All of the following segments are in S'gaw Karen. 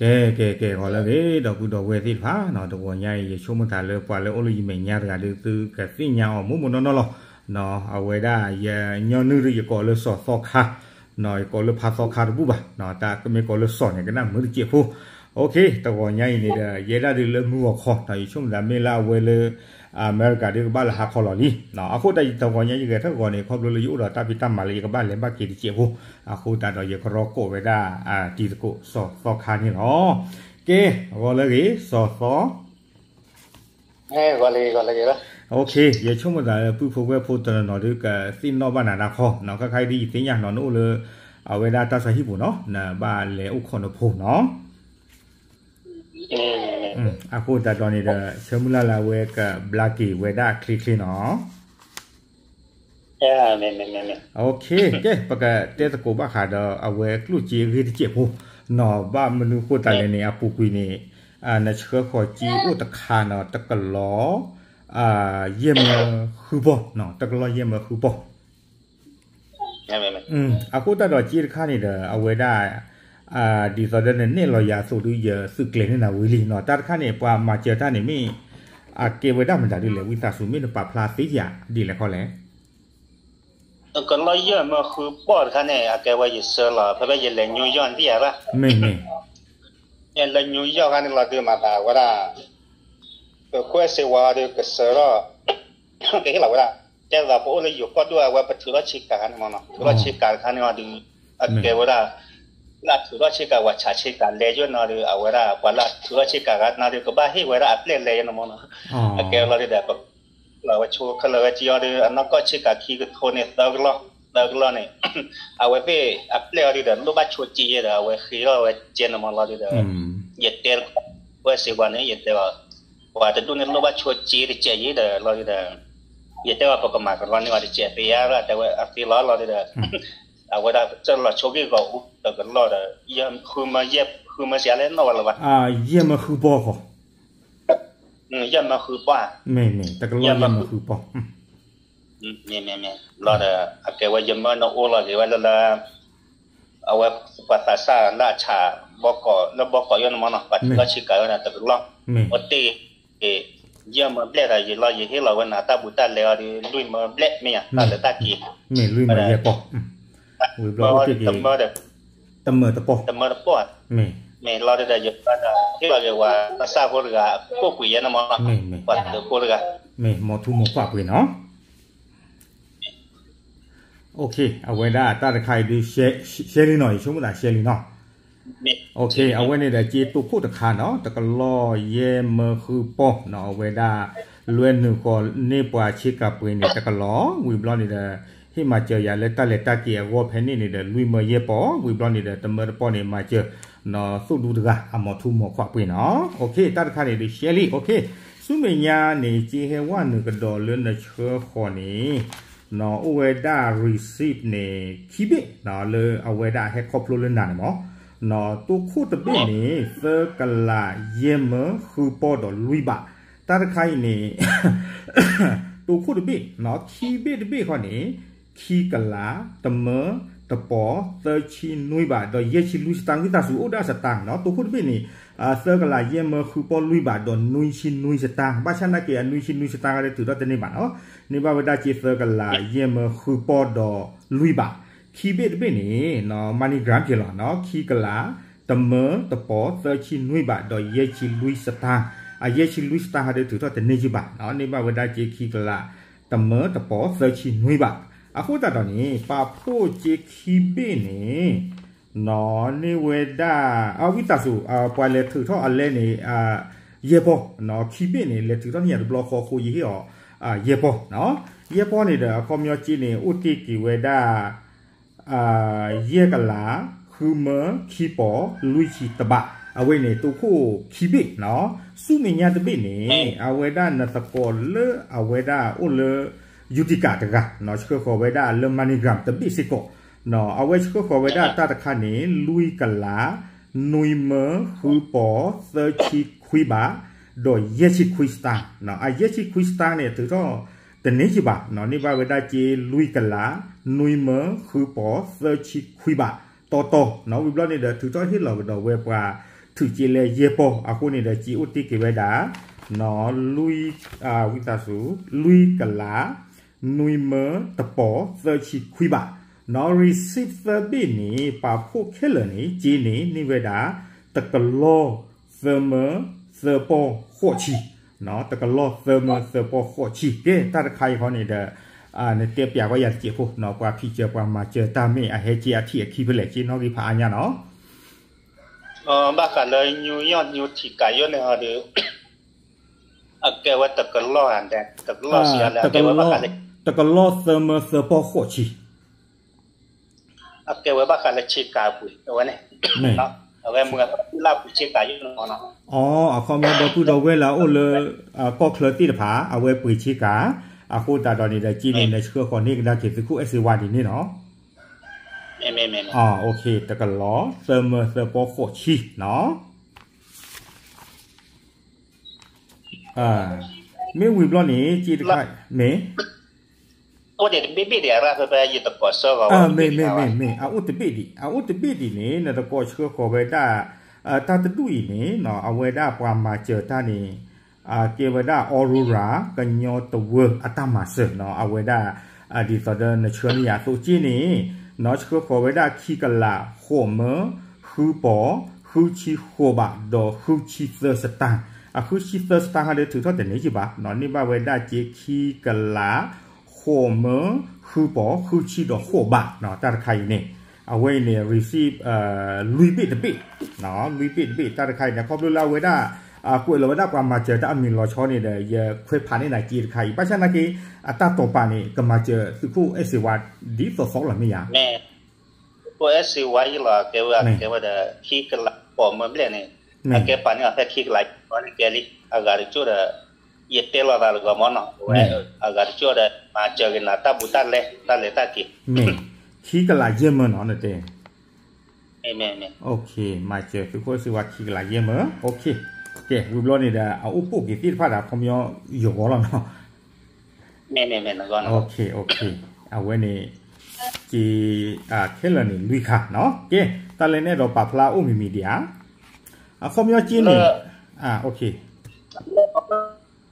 ကဲ ကဲ ကဲ ဂီၤလၢအဂ့ၤ ဒီပုၢ်ဒီဝဲၢ်သ့ၣ်တဖၣ်နီၤ, တဂီၤညါအံၤ ယဆိကမိၣ်သးလၢပှၤလၢအိၣ်လၢယမဲာ်ညါတဂၤဒီး သုကသ့ၣ်ညါအီၤမိၢ်မိၢ်နီၢ်နီၢ်လီၤ. အဝဲဒၣ်ယညီနုၢ်ဒီးယကိးလၢစီၤသီခါ, ယကိးလၢဖါသီခါတဘူၣ်ဘၣ်, တၢ်ကမ့ၢ်ကိးလၢစီၤန့ၣ် ကနၣ်မုာ်တစဲးဖိ. တဂီၤညါအံၤန့ၣ်ဒီး ယဲဒၣ်ဒုးလၢမုၢ်ဂီၤခီနီၤ, ယဆိကမိၣ်သးမ့ၢ်လၢအဝဲလၢ အမဲရကၤဒီးကဘၣ်လၢဟါခီလီၤလံ. အဃိသတး တဂီၤညါယဂဲၤထၢၣ်ဂီၤန့ၣ် ခီဖျိလၢယအိၣ်ဒီးတၢ်ဖံးတၢ်မၤလၢယကဘၣ်လဲၤဘၣ်က့ၤတစဲးဖိ, အဃိသတးဒီးယကရီကိးဝဲဒၣ် တံၤသကိးစီၤသီခါန့ၣ်လီၤ. ကဲ ဂီၤလၢအဂ့ၤ စီၤသီ ယဆိကမိၣ်သးလၢပုၢ်ဖိဝဲၢ်ဖိတနီၤနီၤဒီး ကသ့ၣ်နီၣ်ဘၣ်နၤတၢ်ခီနီၤ, ခဲခါအံၤဒ်ယသ့ၣ်ညါနီၤ နအိၣ်လၢ အဝဲဒၣ်တၢ်ဆါဟံၣ်ပူၤနီၤ, နဘၣ်လဲၤအိၣ်ခိးနဖိနီၤ. အဃိသတးဒီးန့ၣ်ဒီး ဆၢမုၢ်လၢ်လၢအဝဲကဘျါက့ၤဝဲဒၣ်ချ့ချ့နီၤ. ကဲ ပကတဲသကိးဘၣ်ဃးဒီး အဝဲကျိၣ်စ့အဂ့ၢ်တစဲးဖိနီၤ, ဘၣ်မနုၤဃိသတးလဲၣ်န့ၣ် အပူၤကွံာ်န့ၣ် နဆှၢဃီၤစ့အိၣ်တခါနီၤ, တကလီၤ ယဲၢ်မၢဃုပီၢ်, တကလီၤယဲၢ်မၢဃုပီၢ် အဃိသတးဒီးစ့တခါန့ၣ်ဒီး အဝဲဒၣ် ဒ်သိးဒီးနနဲၣ်လီၤယၤအသိးဒီး ယသုးကျဲၤန့ၢ်နၤဝံၤလံနီၤ, တၢ်တခါန့ၣ် ပှၤမၤစၢၤတၢ်န့ၣ်မ့ၢ် အကဲဝဲဒၣ်မတၤဒ်လဲၣ် ဝံသးစူၤ မ့ၢ်နပာ်ဖျါသ့ဧါ ဒ်လဲၣ်ခီလဲၣ်. တကလီၤယဲၢ်မၢဃုပီၢ်တခါန့ၣ် အကဲဝဲယဆှၢလီၤ ဖဲဖဲယလဲၤညိယီၢ်န့ၣ်ဧါဘၣ်. မ့ၢ်မ့ၢ် လဲၤညိယီၢ်ခါန့ၣ်လီၤဒုးမၤသးဝဲဒၣ် ပကွဲးစ့ဝါဒီးကစၢၤထီၣ် ကဟ့ၣ်လီၤဝဲဒၣ် တဲသိးပအိၣ်လၢယိၤကီၢ်ဒိၣ် အဝဲပထုးထီၣ်ဆ့ကၤခါန့ၣ်မနီၤ, ထုးထီၣ်ဆ့ကၤတခါန့ၣ်ဒီး အကဲဝဲဒၣ် လၢအထုးထီၣ်ဆ့ကၤ ပှၤဆးဆ့ကၤလဲၤယိၢ်နီၤဒီး အဝဲဒၣ် ပှၤလၢအထုးထီၣ်ဆ့ကၤဂၤနီၤဒီး ကဘၣ်ဟ့ၣ်ဝဲဒၣ်အပျဲၢ်လဲၤယိၢ်နီၤမနီၤ, အကဲလီၤဒုးဒီး ပလီၤဝဲဆိခဲလၢာ်ဝဲကံအီၤဒီး အနီၢ်ကီၢ်ဆ့ကၤခံကထိန့ၣ် သၢကလီၢ်, သၢကလီၢ်န့ၣ် အဝဲသ့ၣ်အပျဲၢ်အီၤဒုးဒီး လိၣ်ဘၣ်ဆိစ့ယဲဒီး အဝဲဃ့ထီၣ်ဝဲကဲနီၤမနီၤလီၤဒုးဒီး ယတဲ ကွဲးစ့ဝါန့ၣ် ယတဲအီၤ ပှၤတဒူၣ်န့ၣ်လိၣ်ဘၣ်ဆိစ့တစဲးယဲဒီးလီၤဒုးဒီး ယတဲဝဲပကမၤကရီန့ၢ်အီၤတစဲးသ့ဧါ တဲဝဲအသ့လီၤလီၤဒုးဒီး အဝဲဒၣ်စၢလီၤဆိဂ့ၢ်ဂီၤအူတကလီၢ်ဒီး ဃုမၢယဲၢ် ဃုမၢစ့လဲၣ်နီၣ်ဝဲလၢၤဘၣ်. ယဲၢ်မၢဃုပီၢ်ဃီ ယဲၢ်မၢဃုပီၢ် မ့ၢ်မ့ၢ် တကလီၢ်ယဲၢ်မၢဃုပီၢ် မ့ၢ်မ့ၢ်မ့ၢ် လီၤဒီး အကဲဝဲယမၢနအိၣ်လီၤက့ၤဝဲလၢလၢ အဝဲပှၤသးစၢ်လၢအဆး ဘီကီးလၢဘီကီးယဲၢ်န့ၣ်မနီၤ ပှၤထုးထီၣ်ဆ့ကၤဝဲန့ၣ်တကလီၢ် အိၣ်တ့ၢ် ယဲၢ်မၢဘျဲၣ်ဒီး ယလီၤယဟ့ၣ်လီၤဝဲနၤတၢ်ဘူးတၢ်လဲအီၤဒီး လွံၢ်မၢဘျဲၣ်မ့ၢ်ဧါ တၢ်လဲၤတၢ်က့ၤ မ့ၢ်လွံၢ်မၢယဲၢ်ပီၢ် ဝံၤဘျီအိၣ်တ့ၢ်က့ၤ တမၢဒီး တမၢတပီၢ် တမၢတပီၢ် မ့ၢ်လီၤဒုးဒီး ယပှၤဒီး ဟ့ၣ်လီၤက့ၤဝဲ သးစၢ်ဖိတဂၤ ကိၣ်ကွံာ်ယဲန့ၣ်မနီၤ ပှၤသုးဖိတဂၤ မ့ၢ်မိၢ်ထူမိၢ်ခွါပှ့ၤနီၤ အဝဲဒၣ်တၢ်တခါအံၤဒုး ရှဲလံနီၤ ယဆိကမိၣ်သးရှဲလံနီၤ အဝဲန့ၣ်ဒီး က့တိခိၣ်တခါနီၤ တကလီၢ်ယဲၢ်မၢဃုပီၢ်နီၤ အဝဲဒၣ် လွဲနုာ်ဃီၤန့ၢ်ပှၤဆ့ကၤပှ့ၤန့ၣ် တကလီၢ် ဝံၤဘျီန့ၣ်ဒီး ဟ့ၣ်မၤစၢၤယၤလၢတၢ်လဲၤတၢ်က့ၤအဂီၢ်ဖဲန့ၣ်န့ၣ်ဒီး လွံၢ်မၢယဲၢ်ပီၢ် ဝံၤဘျီန့ၣ်ဒီး တမၢတပီၢ်န့ၣ် မၤစၢၤ နီၤ သိၣ်ဒူတဂၤ အမိၢ်ထူမိၢ်ခွါပှ့ၤနီၤ တၢ်တခါန့ၣ်ဒုးရှဲလံ ဆူမဲာ်ညါန့ၣ် က့ဟဲဝဲနုာ်ကဒီးလၢနဆှၢဃီၤန့ၣ် နီၤ အိၣ်ဝဲဒၣ် receipt န့ၣ် ခံဘ့ၣ်နီၤ လၢအဝဲဒၣ်ဟဲခီဖျိလၢနၤန့ၣ်မး နီၤ တိခိၣ်တဘ့ၣ်န့ၣ် သၢကလးယဲၢ်မၢဃုပီၢ်ဒီးလွံၢ်ဘး တၢ်တခါအံၤန့ၣ် တိခိၣ်တဘ့ၣ်နီၤ ခံဘ့ၣ်တဘ့ၣ်ဃီန့ၣ် ခံကလး တမၢ တပီၢ် သၢဆံနွံဘး ဒီးယဲၢ်ဆံလွံၢ်စတၢၢ် ဝံသးစူၤအိၣ်ဒၣ်စတၢၢ်နီၤ တိခိၣ်တဘ့ၣ်န့ၣ် သၢကလးယဲၢ်မၢဃုပီၢ်လွံၢ်ဘး ဒီးနွံဆံနွံစတၢၢ် ဘၣ်ဆၣ်နာ်က့အနွံဆံနွံစတၢၢ်ဂၤဒုးထုးထီၣ်တန့ၢ်ဘၣ်နီၤ န့ၢ်ဘၣ်ဝဲဒၣ်က့သၢကလးယဲၢ်မၢဃုပီၢ်ဒီးလွံၢ်ဘး ခံဘ့ၣ်တဘ့ၣ်န့ၣ် MoneyGram က့ၤလီၤနီၤ ခံကလး တမၢ တပီၢ် သၢဆံနွံဘး ဒီးယဲၢ်ဆံလွံၢ်စတၢၢ် အယဲၢ်ဆံလွံၢ်စတၢၢ်ဂၤဒုးထုးထီၣ်တန့ၢ်က့ၤဘၣ်နီၤ န့ၢ်ဘၣ်ဝဲဒၣ်က့ခံကလး တမၢ တပီၢ် သၢဆံနွံဘး အဃိသတးဒီးန့ၣ် ပာ်ဖှိၣ်က့ခံဘ့ၣ်န့ၣ် နီၤ န့ၢ်ဝဲဒၣ် အဝံသးစူၤ ပှၤလဲၤထုးထီၣ်အလဲန့ၣ် ယဲၢ်ပီၢ်နီၤ ခံဘ့ၣ်န့ၣ် လဲၤထုးထီၣ်န့ၢ်ယၤတဘျီဃီအဃိ ယဟ့ၣ်အီၤ ယဲၢ်ပီၢ်နီၤ ယဲၢ်ပီၢ်န့ၣ်ဒီး အခီပညီက့န့ၣ် အိၣ်တ့ၢ်က့ၤဝဲဒၣ် ယဲၢ်ကလး ဃုမၢ ခံပီၢ် လွံၢ်ဆံတဘး အဝဲန့ၣ် တိခိၣ်ခံဘ့ၣ်နီၤ ဆူမဲာ်ညါတဘ့ၣ်န့ၣ် အဝဲဒၣ်နသကိးလၢအဝဲဒၣ်အိၣ်လၢ ယူၤတံကၤတဂၤနီၤ ဆှၢဃီၤဝဲဒၣ်လၢ MoneyGram တဘ့ၣ်စ့ၢ်ကီးနီၤ အဝဲဆှၢဃီၤဝဲဒၣ်တၢ်တခါန့ၣ် လွံၢ်ကလး နွံမၢ ဃုပီၢ် သၢဆံခွံဘး ဒီးယဲၢ်ဆံခွံစတၢၢ်နီၤ အယဲၢ်ဆံခွံစတၢၢ်န့ၣ် ထုးထီၣ်တန့ၢ်က့ၤဘၣ်နီၤ န့ၢ်ဘၣ်ဝဲဒၣ်က့ လွံၢ်ကလး နွံမၢ ဃုပီၢ် သၢဆံခွံဘး တီတီနီၤ ဝံၤဘျီန့ၣ်ဒီး ထုးထီၣ်ဟ့ၣ်လီၤကဒီးဝဲပှၤ ထုးက့လဲယဲၢ်ပီၢ် အဃိန့ၣ်ဒီး က့အိၣ်တ့ၢ်က့ၤဝဲဒၣ် နီၢ်လွံၢ် ဝံသးစူၤ လွံၢ်ကလး နွံမၢတပီၢ် သၢဆံခွံဘး နီၢ် receipt သၢဘ့ၣ်န့ၣ် ပာ်ဖှိၣ်ခဲလၢာ်န့ၣ် က့န့ၣ် န့ၢ်ဝဲဒၣ် တကလီၢ်သၢမၢသၢပီၢ်ဃိးဆံ တကလီၢ်သၢမၢသၢပီၢ်ဃိးဆံ ကဲ တၢ်တခါအံၤဃီန့ၣ်ဒီး နတဲပျးကီယၤတစဲးဖိ ပှၤဖံးစၢၤပှၤမၤစၢၤတၢ်မ့ၢ်အဟဲက့အထံၣ်အခံဖဲလဲၣ် က့နီၣ်ဂံၢ်ဖးအါညါနီၤ ဘၣ်ဃးလၢ New York New Chicago န့ၣ်ဟီဒီး အကဲဝဲတကလီၢ် တကလီၢ်စံးလဲၣ် အကဲဝဲဘၣ်ဃးလၢ တကလီၢ်သၢမၢသၢပီၢ်ဃိးဆံ အကဲဝဲဘၣ်ဃးလၢ Chicago ပူၤ အဝဲန့ၣ် အဝဲမုၢ်လၢ်ပူၤ Chicago ယိၣ်နီၤ အခီပညီဒီပုၢ်ဒီဝဲၢ်လၢအအိၣ်လၢ ကီၢ်ချၢသ့ၣ်တဖၣ် အဝဲပှ့ၤဆ့ကၤ အဃိသတးဒီးန့ၣ်ဒီး က့န့ၣ် နဆှၢဃီၤန့ၢ်ကဒါက့ၤသုးခိၣ်အဲၣ်စ့ဝါဒ်န့ၣ်နီၤ တကလီၢ် သၢမၢသၢပီၢ်ဃိးဆံနီၤ မ့ၢ်ဝံၤဘျီန့ၣ် က့တခါ မ့ၢ် အိၣ်ဒံးတဘ့ၣ်ဘ့ၣ်ဒံး အရၣ်ဖဲဖဲယတကိးဆၢ မ့ၢ် မ့ၢ် မ့ၢ် အအိၣ်တဘ့ၣ်ဒံး အအိၣ်တဘ့ၣ်ဒံးန့ၣ် နတကိးဆှၢဃီၤဝဲဒၣ် တၢ်တဒူၣ်အံၤန့ၣ် အဝဲဒၣ်ပှၤမၤစၢၤတၢ်န့ၣ် ကဲဝဲဒၣ် Aurora ကညီတဝၢအတၢ်မၤစၢၤနီၤ အဝဲဒၣ် ဒ်သိးဒီးနဆှၢန့ၢ်ယၤအသိးက့န့ၣ် နီၢ်ဆှၢဃီၤဝဲဒၣ်ခံကလး ဃိးမၢ ဃုပီၢ် ဃုဆံဃိးဘး ဒီးဃုဆံသၢစတၢၣ် အဃုဆံသၢစတၢၣ်ဟီဒီးထုးထီၣ်တန့ၢ်က့ဘၣ်နီၤ န့ၢ်ဘၣ်ဝဲဒၣ်က့ခံကလး ဃိးမၢ ဃုပီၢ် ဃုဆံဒီးဃိးဘးနီၤ တၢ်တခါအံၤန့ၣ် အဝဲအံၤန့ၣ် receipt လွံၢ်ဘ့ၣ်တဘ့ၣ် လွံၢ်ဘ့ၣ်တဘ့ၣ် တၢ်တခါအံၤန့ၣ် ခီဖျိလၢအဝဲဒၣ် ကွဲးလီၤဝဲဒၣ်ပှၤမၤစၢၤတၢ်အမံၤလီၤဆီန့ၣ်ဒီး ယခွဲးဖးန့ၢ်နၤက့တခါအံၤ ဘၣ်ဆၣ်နာ်က့ အတၢ်တိာ်ပာ်န့ၣ် ကမၤစၢၤသုးခိၣ်အဲၣ်စ့ဝါ ဒ်သိးသိးလီၤမ့ၢ်ယါ မ့ၢ် သုးခိၣ်အဲၣ်စ့ဝါယံလီၤ ကဲဝဲ ကဲဝဲဒီး ခံကလးဃိးမၢဘျဲၣ်န့ၣ် အကဲပာ်န့ၢ်အီၤဖဲခံကလးဃိးန့ၣ်ကဲလံ အဂၤတကၠိၢ်ဒီး ယတဲလီၤသးတဂီၤမ့ၢ်နီၤ ဝဲ အဂၤတကၠိၢ်ဒီး မၤစၢၤက့ၤနၤတၢ်ဘူးတၢ်လဲ တၢ်လဲၤတၢ်က့ၤ မ့ၢ် ခံကလးယဲၢ်မၢနီၤ နတဲ မ့ၢ် မ့ၢ် မၤစၢၤသုးခိၣ်အဲၣ်စ့ဝါခံကလးယဲၢ်မၢ ကဲ ဝံၤဘျီန့ၣ်ဒီး အအိၣ်ပိာ်က့ၤသ့ၣ်တဖၣ်ဒီး ခီပညီယိၤဂီၤလီၤနီၤ မ့ၢ် မ့ၢ် မ့ၢ် အဝဲန့ၣ် က့ ခဲလၢာ်န့ၣ် လွံၢ်ခါနီၤ ကဲ တၢ်လၢနအဲၣ်ဒိးပာ်ဖျါအိၣ်မံၤမံၤဒံးဧါ အခီပညီက့န့ၣ်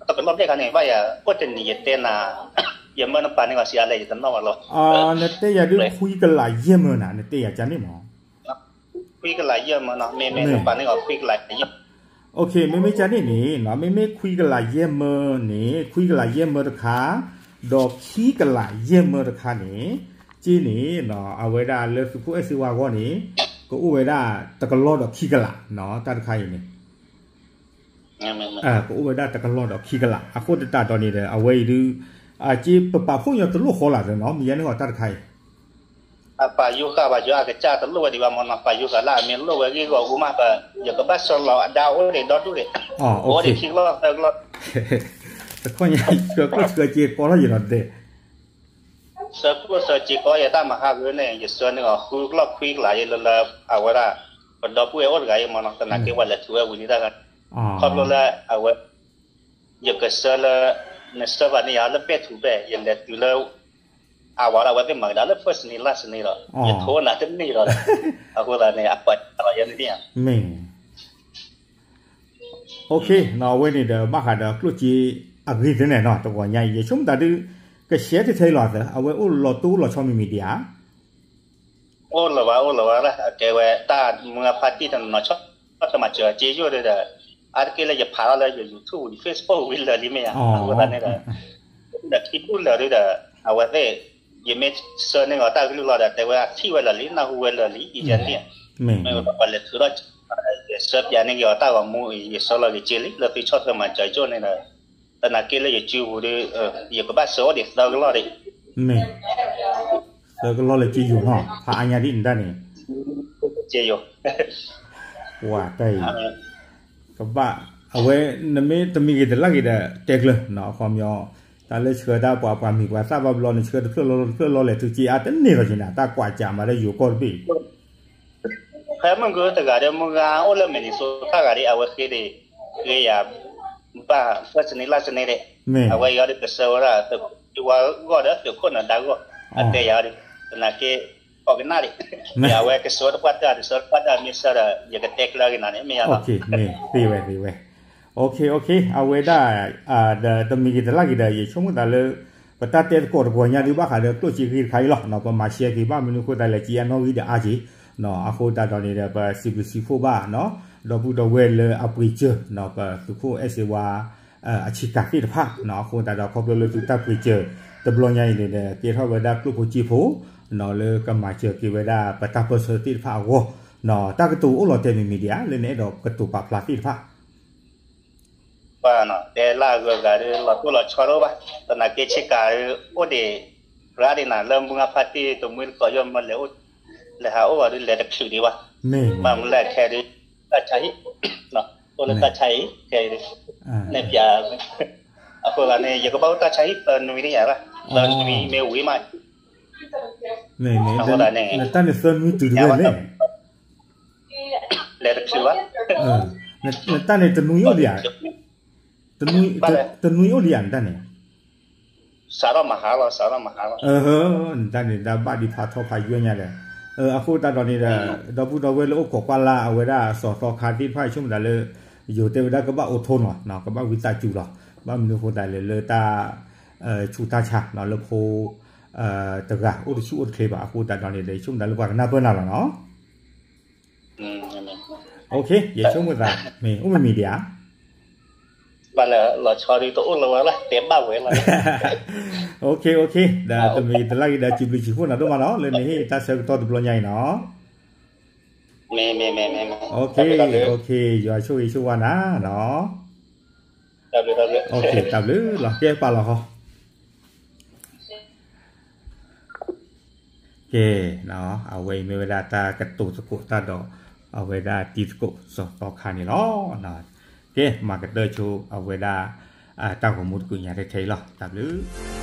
တကလီၢ်ဘျဲၣ်ခါန့ၣ် ဘၣ်ယၤ အိၣ်တနံၤယတဲနၤ ယမၢနပာ်န့ၢ်အီၤစံးအါလဲၣ် ယတနီၣ်ဘၣ်လီၤ နတဲယၤဒ်ခွံကလးယဲၢ်မၢနၤ နတဲယၤကန့ၣ်မး ခွံကလးယဲၢ်မၢနီၤ မ့မ့ၢ်နပာ်န့ၢ်အီၤခွံကလးယဲၢ် မ့မ့ၢ်ကန့ၣ်န့ၣ် မ့မ့ၢ်ခွံကလးယဲၢ်မၢန့ၣ် ခွံကလးယဲၢ်မၢတခါ ဒီးခံကလးယဲၢ်မၢတခါန့ၣ် က့န့ၣ် အဝဲဒၣ်လၢသုးခိၣ်အဲၣ်စ့ဝါအဂီၢ်န့ၣ် ကအိၣ်ဝဲဒၣ်တကလီၢ်ဒီးခံကလးနီၤ တၢ်တခါအံၤန့ၣ် ကအိၣ်ဝဲဒၣ်တကလီၢ်ဒီးခံကလး အဃိသတးဒီးန့ၣ်ဒီး အဝဲအံၤဒုး က့ပပာ်ဖှိၣ်ညီတလိၣ်ဃီလၢ်သနီၤ မ့ၢ်ယါန့ၢ်အီၤတၢ်တခါအံၤ အပာ်ယိၤဃာ်ဘၣ်ယွၤအကစၢ်တလိၣ်ဝဲဒံးဘၣ်မ့ၢ်နီၤ ပာ်ယိၤဃာ်လၢအမ့ၢ်လိၣ်ဝဲဂ့ၢ်ဂီၢ်အူမး ပယကဘၣ်ဆၢလီၤအဒါအိၣ်ဒံးဒီဒူၣ်ဒံး အိၣ်ဒံးခံကလီၢ်သၢကလီၢ် တခီညါ ဆှၢကျိၣ်ဆှၢစ့ကီလီၤယံၤနီၤတဲ ဆှၢကျိၣ်ဆှၢစ့ကီယဲတၢ်မဟါဂ့ၤန့ၣ် ယဆှၢန့ၢ်အီၤဃုကလီၢ်ခွံကလးယဲလၢလၢ အဝဲဒၣ် ပဒီပုၢ်ဝဲၢ်အိၣ်တဂၤယဲမ့ၢ်နီၤ သနာ်က့ပှၤလဲၤထုးဝဲဝံၤလံတၢ်ဂၤ ခီဖျိလၢအဝဲ ယကဆှၢလၢ နဆှၢဘၣ်န့ၢ်ယၤလၢဘဲၣ်ထူဘဲၣ် ယလဲၤတုၤလၢ အဝဲဒၣ်အဝဲသ့ၣ်မၤကဒါလၢ first န့ၣ် last န့ၣ်ဒီး ယထိနၤတန့ၢ်ဒီး အဃိသတးန့ၣ် အပှၤလီၤယဲန့ၣ်ဧါ မ့ၢ် အဝဲန့ၣ်ဒီး ဘၣ်ဃးဒီးကျိၣ်စ့အဂ့ၢ်သ့ၣ်န့ၣ်နီၤ တဂီၤညါအံၤ ယဆိကမိၣ်တၢ်ဒုး ကရှဲထဲထဲအံၤလီၤသၢ အဝဲအိၣ်လီၤတိၢ်အိၣ်လီၤဆီမံၤမံၤဒံးဧါ အိၣ်လၢၤဘၣ် အိၣ်လၢၤဘၣ်လၢ အကဲဝဲတၢ်မုၢ်အဖါတံၢ်တနီၤနီၤ ဆီၣ်ထွဲမၤစၢၤစ့ယိၣ်ဒီး အါတက့ၢ်လၢယဖးထီၣ်လၢယ YouTube ယ Facebook ဝံၤလၢာ်လံမ့ၢ်ဧါ အဃိသတးန့ၣ်ဒီး ဒီးခံဒူၣ်လၢာ်ဒီး အဝဲသ့ၣ် ယမ့ၢ်ဆှၢန့ၢ်အီၤတၢ်ကလုၢ်လီၤဒီး တဲဝဲအထံၣ်ဝဲလၢာ်လံ နၢ်ဟူဝဲလၢာ်လံ အံၤယဲန့ၣ် မ့ၢ်ဝဲပှၤလဲၤထုးထီၣ် ယဆှၢပျးန့ၢ်က့ၤအီၤတၢ်ဂီၤမူအံၤ ယဆှၢလီၤက့ၤစ့လံ လၢသုဆီၣ်ထွဲမၤစၢၤယိၣ်န့ၣ်ဒီး သနာ်က့လၢယစုပူၤဒီး ယကဘၣ်ဆှၢအိၣ်ဒံးသၢကလီၢ်ဒံး မ့ၢ် သၢကလီၢ်လၢက့ယိာ်နီၤ ဖးအါညါဒ်န့ၣ်တၢ်န့ၣ် က့ယိာ် ပှၤတၢ်အံၤ ကဘၣ် အဝဲ နမ့ၢ်တမံၤဂ့ၤတလၢ်ဂ့ၤဒီး တဲကျၢၤနီၤ အခီပညီ တၢ်လၢဆှၢတၢ်ပှၤပှၤမံၤပှၤသၣ်ဘၣ်ဘျီ နဆှၢတဖျၢၣ်လီၤတဖျၢၣ်လီၤလဲၣ် ထုးက့အါတန့ၢ်လီၤက့ၤနၤ တၢ်ကွၢ်ကးမးလၢယိၤကီၢ်တဘ့ၣ် ဖဲမုၢ်ဂၢၢ်တဂၤဒီး မုၢ်ဂၢ်အိၣ်လၢ Minnesota ဂၤဒီး အဝဲဃ့ဒံး ဃ့ယၤ ဘၣ် first န့ၣ် last န့ၣ်ဒံး အဝဲအံၤဒီးကဆှၢဝဲဒၣ် သုးခိၣ်ဝါဂီၢ်ဒီးသုးခိၣ်နၢၤဒါဂီၢ် အတဲယၤဒီး သနာ်က့ ကိးကနၣ်ဒံး, မ့ၢ်အဝဲကဆှၢတပှၢ်တၢၢ် တဆှၢတပှၢ်တၢၢ် မ့ၢ်ဆှၢဒီး ယကတဲကျၢၤက့ၤနၤန့ၣ် မ့ၢ်ယၤလီၤ. မ့ၢ်သ့ဝဲသ့ဝဲ, အဝဲဒၣ် ဒီးတမံၤဂ့ၤတလၢ်ဂ့ၤဒီး ယဆိကမိၣ်သးလၢ ပတၢ်တဲသကိးတပှီၤညါဒုးဘၣ်ဃးဒီးကျိၣ်စ့ဂ့ၢ်တခါအံၤလီၤ. ပမၤရှဲက့ၤဘၣ်မနုၤအဃိသတးလဲၣ် ကံအနီၣ်ဂံၢ်ဒီးအါက့ၤ, အဃိသတးဒီးန့ၣ်ဒီး ပစံးဘျုးစံးဖှိၣ်ဘၣ် ဒီပုၢ်ဒီဝဲၢ်လၢအပှ့ၤစၢၤ ပသုးခိၣ်အဲၣ်စ့ဝါ အဆံးကၤသ့ၣ်တဖၣ်, အဃိသတးဒီးခီဖျိလၢသုတၢ်ပှ့ၤစၢၤတဘျီညါအံၤန့ၣ်ဒီး ကဲထီၣ်ဝဲဒၣ်ကျိၣ်ဖိစ့ဖိ လၢကမၤစၢၤက့ၤဝဲဒၣ်ပတၢ်ပၢၢ်ဆၢသ့ၣ်တဖၣ်အဂီၢ်, တၢ်ကတိၤအိၣ်လီၤတဲာ်မံၤမံၤဒံးဧါ လၢနအဲၣ်ဒိးကတိၤပာ်ဖျါသ့ၣ်တဖၣ် ပှၤနီၤ တဲလၢအဂုၤအဂၤဒီး လီၤတိၢ်လီၤဆီဒိၣ်ဘၣ်, သနာ်က့ဆ့ကၤဒီး အိၣ်ဒံး ရါဒံးနၤ လၢမုၢ်အဖါတံၢ်တမှံတကိးယိၣ်မလဲၤအိၣ် လဲၤဟးအိၣ်ဘၣ်ဒီး လဲၤတချုးဒံးဘၣ်, ဘၣ်မနုၤလဲၣ်ခဲဒီး တၢ်ဆါဟံၣ်, အိၣ်လၢတၢ်ဆါဟံၣ်ခဲအံၤဒီး နဲၣ်ပၠး အဃိသတးန့ၣ် ယကဘၣ်အိၣ်တၢ်ဆါဟံၣ်သၢနွံန့ၣ်ယၤဘၣ်, သၢနွံမ့ၢ်ဝံၤမး, အဃိသတးန့ၣ် နတၢ်န့ၣ်သၢနွံတုၤတဝဲလဲၣ် လဲၤတချုးဘၣ်, နတၢ်န့ၣ်တနွံအိၣ်ဒံးဧါ, တနွံအိၣ်ဒံးဧါ နတၢ်န့ၣ်, စးထီၣ်မဟါလီၤ စးထီၣ်မဟါလီၤ, နတၢ်န့ၣ် တၢ်ဘၣ်ဒံးဖးထီဖးယွဲၢ်ညါဒီး, အဃိသတးဒီးန့ၣ်ဒီး ဒီပုၢ်ဒီဝဲၢ်လၢအိၣ်ခိးကွၢ်လၢ်အဝဲဒၣ်စီၤသီခါသ့ၣ်တဖၣ် ယဆိကမိၣ်သးလၢ ယိၤတဲဝဲဒၣ်ကဘၣ်အိၣ်ထီၣ်နီၤ ကဘၣ်ဝံသးစူၤလီၤ, ဘၣ်မနုၤအဃိသတးလဲၣ်လၢတၢ် ဆူးတၢ်ဆါလၢဖိ တဂၤအိၣ်တဆူၣ်အိၣ်တချ့ဘၣ် အဃိသတးဒီးန့ၣ်ဒီး ယဆိကမိၣ်သးလၢပှၤကနၢ်ပၢၢ်နၤလီၤနီၤ ယဆိကမိၣ်သး မ့ၢ်အိၣ်မ့ၢ်မံၤဒံးဧါ, ဘၣ်လၢလီၤဆီဒုးတအိၣ်လၢၤဝဲလၢ တဲဘၣ်ဝဲလီၤ, ဒီးတမံၤတလၢ်ဂ့ၤဒီး စံးဘျုးစံးဖှိၣ်နၤဒိၣ်မးနီၤ လၢနဟ့ၣ်တၢ်ဆၢကတီၢ်တဘျီညါအံၤနီၤ, ယွၤဆိၣ်ဂ့ၤဆိၣ်ဝါနၤနီၤ, တၢ်ဘျုးလီၤ ကဲပာ်လီၤဃီ ကဲ, အဝဲအံၤမ့ၢ်ဝဲဒၣ်တၢ်ကတိၤသကိးတၢ်ဒီး အဝဲဒၣ်တံၤသကိးစီၤသီခါန့ၣ်လီၤ. ကဲ မၤကတၢၢ်ဆိအဝဲဒၣ် တၢ်ဂီၤမူတကူာ်ညါထဲထဲအံၤလီၤ. တၢ်ဘျုး